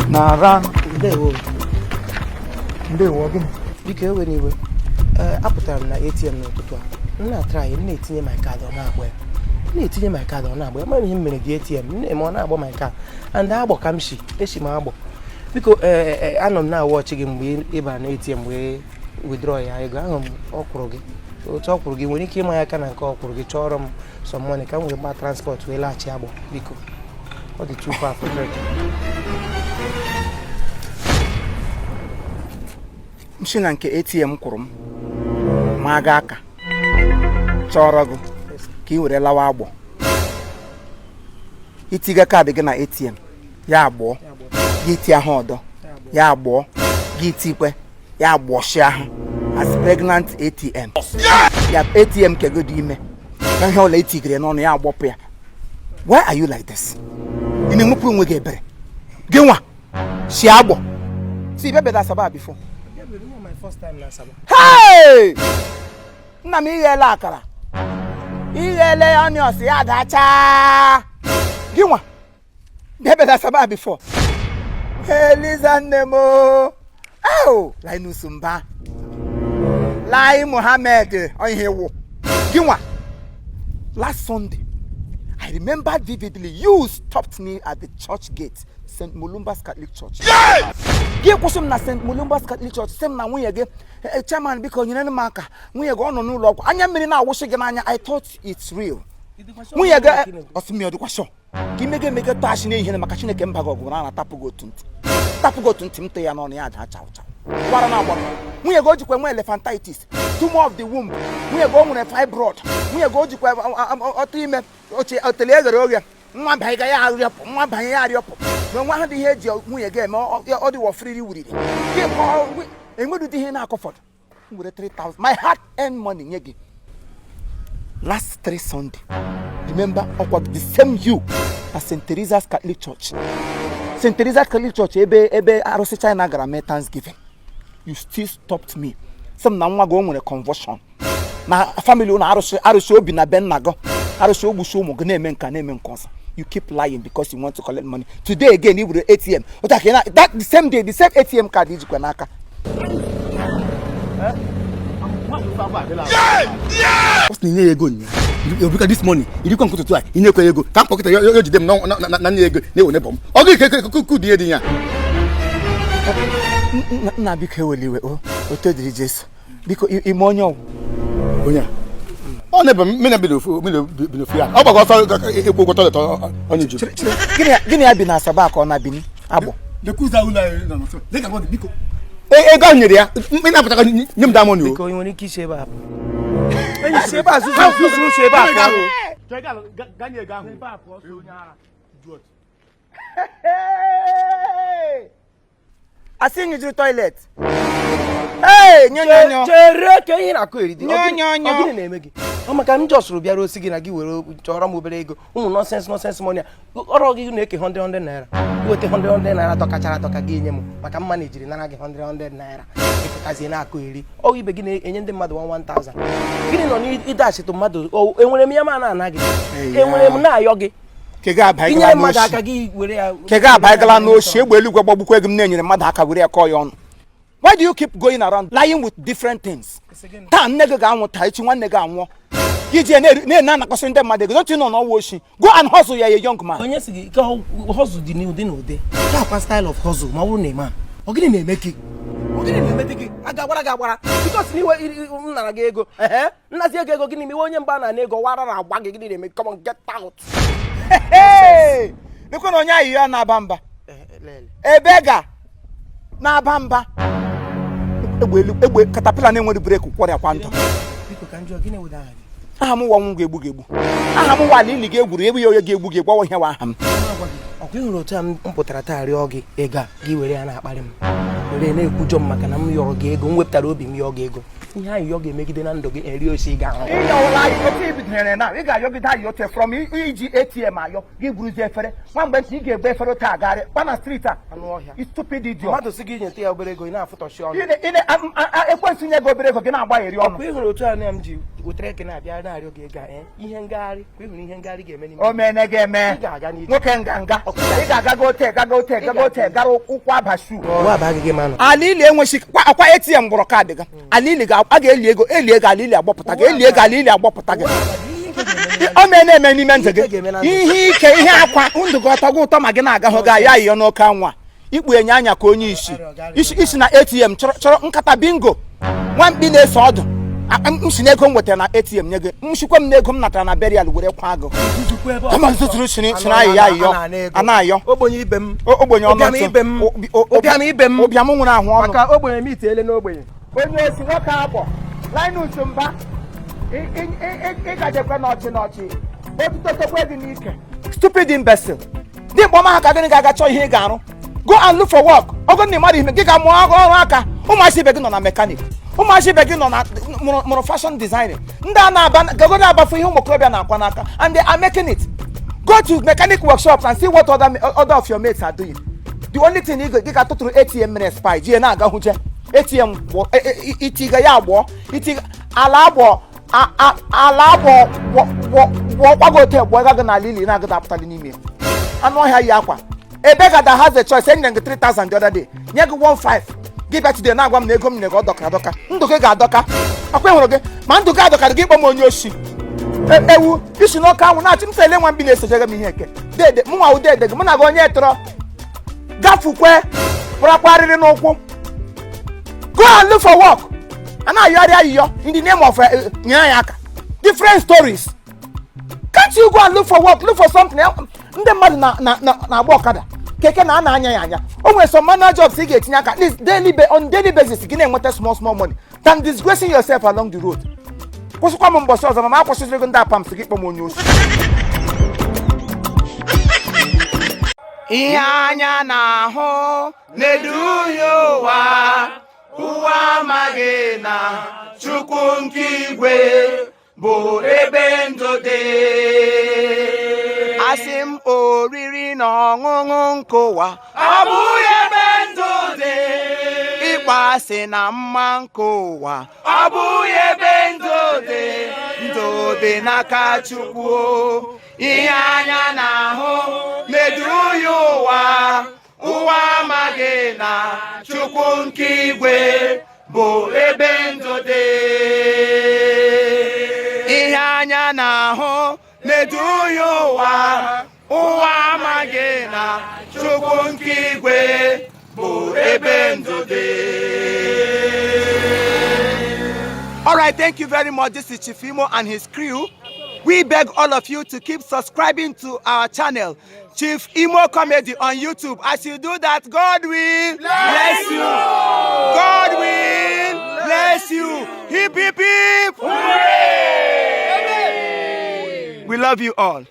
Nara. Ndewo. Ndewo gịnị? Biko, ewere iwe. Ee, apụtara m na ATM n'ụtụtụ a, m na-atry, m na-etinye my card, ọ na-agba ya. M na-etinye my card, ọ na-agba ya. Amaghị m ihe m mere gị ATM. M na-eme, ọ na-agba my card, and Agbọ ka m si, esi m Agbọ. Biko, ee, anọ m na-awatch gị mgbe ị bara na ATM wee withdraw ya ego ahụ. M ọ kwụrụ gị otu ọ kwụrụ gị, nwere ike ịma ya aka na nke ọ kwụrụ gị, chọọrọ m some money ka m wee gbaa transport wee laghachi Agbọ. Biko, ọ dị too far for trek. M si na nke ATM kwụrụ m ma aga aka chọrọ gị ka ị were lawa Agbọ. Itiga kaadị gị na ATM, ya agbọọ gị, ti ahụ ọdọ, ya agbọọ gị, tikwe ya agbọchi ahụ as pregnant ATM. Ya ATM kego dị ime na ihe ọla etigere n'ọnụ ya agbọpụ ya. Why are you like this? Ị na-enwepụ onwe gị ebere gị nwa si Agbọ si bịa bịa Asaba before? My first time na Asaba. Hey! Nna m, ighele akara, ighele onions, ya dacha. Gị nwa bịa bịa Asaba before? Eliza nne m o. Oh, Linus Mba, Lai Mohammed, ihe wụ gị nwa. Last Sunday, I remember vividly, you stopped me at the church gate, St. Mulumba's Catholic Church. Gị kwụsị m na St. Mulumba's Catholic Church, sị m na nwunye gị, "Chairman, biko nyere m aka, nwunye gị ọ nọ n'ụlọ ọgwụ." Anya mmiri na-awụsị gị n'anya. I thought it's real. Nwunye gị ọsị m ya, ọ dịkwa sure ka imege emege tọọ asị n'ehihie maka Chineke mba gị ọgụ na na-atapụ gị otu ntị, tapụ gị otu ntị, m tụ ya n'ọnụ, ya ada chaụ chaụ gwara na agbara. Nwunye gị o jikwa nwe elephantitis, tumor of the womb. Nwunye gị o nwere fibroid. Nwunye gị o jikwa ọtụ ime oche otele eghere oghe, nwa banye ya arịọpụ, nwa banye ya arịọpụ. Na nwa ahụ dị ihe eji nwunye gị eme, ọ dịwọ friri wuriri gị kọọ enweghị ụdị ihe na-akọfọdụ. M were 3000, my hard earned money, nye gị last 3 Sunday. Remember, ọkwa the same you na St. Teresa's Catholic Church, St. Teresa's Catholic Church, ebe arụsị China gara mee Thanksgiving. You still stopped me, sị m na nwa gị o nwere convulsion na family ụnụ, arụsị obi na be nna gị, arụsị ogbusi ụmụ gị na-eme nka, na-eme nke ọzọ. You keep lying because you want to collect money. Today again, i were ATM otu aka ị na that the same day, the same ATM card ijikwa n'aka. Ọ sị na inye ya ego nya obika this morning, irikwa nke ụtụtụ a, inyekwa ya ego ka m kpọkịta ya, ya jide m na nye ego na-ewe nebọ m ọ gị ka ku dị ihe dị ya. Nna, biko, ewela iwe o, otu dịrị Jesu. Biko, ime onye ọgwụ. Onye a ọ na-ebe m na bi n'ofu ya, ọ gbakọ ọsọ ịkwụ ụgwọ toilet onye juru. Gịnị ya bi na Asaba ka ọ na Bini Agbọ? Lekuza ụlọ anyị nọ nso dịka gwa gị, biko. Ego ahụ nyere ya ị na-apụta nye m that money o. Biko, ị nwere ike isi ebe a pụọ? Enyi, si ebe a zuzu zuzu, si ebe a pụọ. Asị nyụjuru toilet. Hey, nyo nyo nyo. Chere, ka ihe na-akụ eri dị. Nyo, nyo, nyo. Ọ gịnị na-eme gị? Ọ maka m jọsụrụ bịara osi gị na gị were chọrọ m obere ego, ụmụ nonsense nonsense money a. Ọrụ gị na-eke 100 100 naira, iweta 100 100 naira dọkachara adọka gị enye m maka mma na ejiri nara gị 100 100 naira, ịpụtazie na-akụ eri. Ọ ibe gị na-enye ndị mmadụ 1 1000. Gịnị nọ n'ịdachịtụ mmadụ? Enwere m ya ma na-ana gị, enwere m na-ayọ gị. Kega abaigala inyere mmadụ n'oshi. aka gị were ya. Kega abaigala n'oshi. Egbe eluigwe gbagbukwa ego m na-enyere mmadụ aka were ya kọọ ya ọnụ. Why do you keep going around lying with different things? Taa nne gị ga-anwụ, taa echi nwanne gị anwụọ, gị ji na-ene anakọsị ndị mmadụ ego. Don't you know na ọwa oshi? Go and hustle ya, a young man. Onye si gị ka hustle dị n'ụdị n'ụdị ka akwa style of hustle ma ọ bụrụ na ị ma. Ọ gịnị na-eme gị? Ọ gịnị na-eme gị? A ga-agbara gị agbara because na iwe m nara gị ego. Ehe, nnazi ego ego gịnị ma iwe onye mgba na ego wara na-agba gị? Gịnị na-eme? Come on, get out. Hey! Lekwe na onye ayịyọ na-aba mba ebe ga na-aba mba, egbe elu egbe caterpillar na-enwere brake kwọrịa kwa ndụ. Biko, ka m jụọ, gịnị wụda aha gị? Aha m nwa ọnwụ ga-egbu gị egbu. Aha m wala ili gị egwuru egbu ya, onye ga-egbu gị gwawa ihe wa aha m. Agwa gị, ọkwa ị hụrụ otu a m pụtara taa rịọ gị ego a, gị were ya na-akparị m, were na-ekwujọ m maka na m yọrọ gị ego, m wepụtara obi m yọọ gị ego. Ihe ahụ yọ ga-emegide na ndụ gị eri osi ị ga-ahụ. Ịyọwụla anyị otu i bidoro na ị ga-ayọgide anyị otu from iji ATM ayọ gị buruzie efere nwa mgbe ntị ị ga-egbe efere taa garị kpa na street a. Anụ ọhịa. You stupid idiot. Mmadụ sị gị nyeta ya obere ego, ị na-afụtọchi ọnụ. Ekwensu nye gị obere ego, gị na-agbagheri ọnụ. Ọkwa ị hụrụ otu a na m ji Wetara gị na-abịa na-arịọ gị ego a, ihe ngagharị ka ị hụrụ ihe ngagharị ga-eme n'ime. O mene gị eme. Ị ga-aga n'ije. Nwoke nganga, ị ga-agago ote, gaga ote, gaga ote, gara ụkwụ abashu. Ụwa abaghị gị manụ. Ala ili enweghị akwa ATM gbụrụ kaadị gị. Ala ili a ga-eli ego, eli ego, ala ili agbọpụta gị, eli ego, ala ili agbọpụta gị. O mee na-eme n'ime ndụ gị ihe ike, ihe akwa ndụ gị ọtọ gị ụtọ ma gị na-agahụ gị ya ayịyọ n'oke anwa ikpu enye anya ka onye isi isi na ATM chọrọ nkata bingo. Nwamkpi na-eso ọdụ m si n'ego m nwetara na ATM nye gị, m sikwa m n'ego m natara na burial were kwa gị. Kama zụtụrụ siri siri ayịyọ ayịyọ a na-ayọ. Ogbenye ibe m. Ogbenye ọnụ Ụbịam ntụ. ibe m. Ụbịam ibe m. Ụbịam nwụrụ ahụ ọnụ. Maka ogbenye m itiele n'ogbenye. Onye osi nwoke agbọ Linus Mba, ịgajekwe n'ọchị n'ọchị otutotokwe gị n'ike. Stupid imbecile. Dị mkpọm ha ka gịnị ga-aga chọọ ihe ị ga-arụ. Go and look for work. Ogo na ịmara ihe gị ga-amụ ọrụ aka. Ụmụazị ibe gị nọ na mechanic, ụmụazị ibe gị nọ na mụrụ fashion designing. Ndị a na-aba gago na-abafu ihe ụmụ okorobịa na-akwa n'aka, and they are making it. Go to mechanic workshops and see what other of your mates are doing. The only thing ị ga-atụtụrụ ATM mere spy jie na-aga hụje ATM itiga ya agbọ itiga ala agbọ ala agbọ gbọkwagote gbọ gago n'ala ili na-agada apụtali n'ime anụ ọhịa yi akwa. Ebe gada has a choice. Enyere gị 3000 the other day, nye gị 15, gị bịa today na-agwa m na ego m nyere gị ọ dọkara adọka. Ndụ gị ga-adọka akwa ịhụrụ gị ma ndụ gị adọkara gị. Ịkpọ m onye oshi ewu isi n'ọka anwụ na-achị m sị ele nwa mbi na-esojere m ihe eke dede mụ nwa dede gị mụ na gị onye tọrọ gafukwe kpụrakwarịrị n'ụkwụ. Go and look for work. A na-ayọrị ayịyọ in the name of nyere anyị aka. Different stories. Can't you go and look for work, look for something? Ndị mmadụ na-agba ọkada keke na a na-anya ya anya. O nwere some manual jobs ị ga-etinye aka, at least on daily basis gị na-enweta small small money than disgracing yourself along the road. Kwụsịkwa m mbọsị ọzọ ma m akwụsịzịrị gị ndị apams gị kpọ m onye osi. Ihe anya na-ahụ na-eduhie ụwa, ụwa amaghị na Chukwu nke igwe bụ ebe ndụ dị. Asị m oriri na ọṅụṅụ nke ụwa ọ bụghị ebe ndụ dị. Ịkpọ asị na mma nke ụwa ọ bụghị ebe ndụ dị. Ndụ dị n'aka Chukwu. Ihe anya na-ahụ na-eduhie ụwa, ụwa amaghị na Chukwu nke igwe bụ ebe ndụ dị. Ihe anya na-ahụ na-eduhie ụwa, ụwa amaghị na Chukwu nke igwe bụ ebe ndụ dị. All right, thank you very much. This is Chief Imo and his crew. We beg all of you to keep subscribing to our channel, Chief Imo Comedy on YouTube. As you do that, God will bless you. God will bless you. Hip, hip, hip. Hooray! We love you all.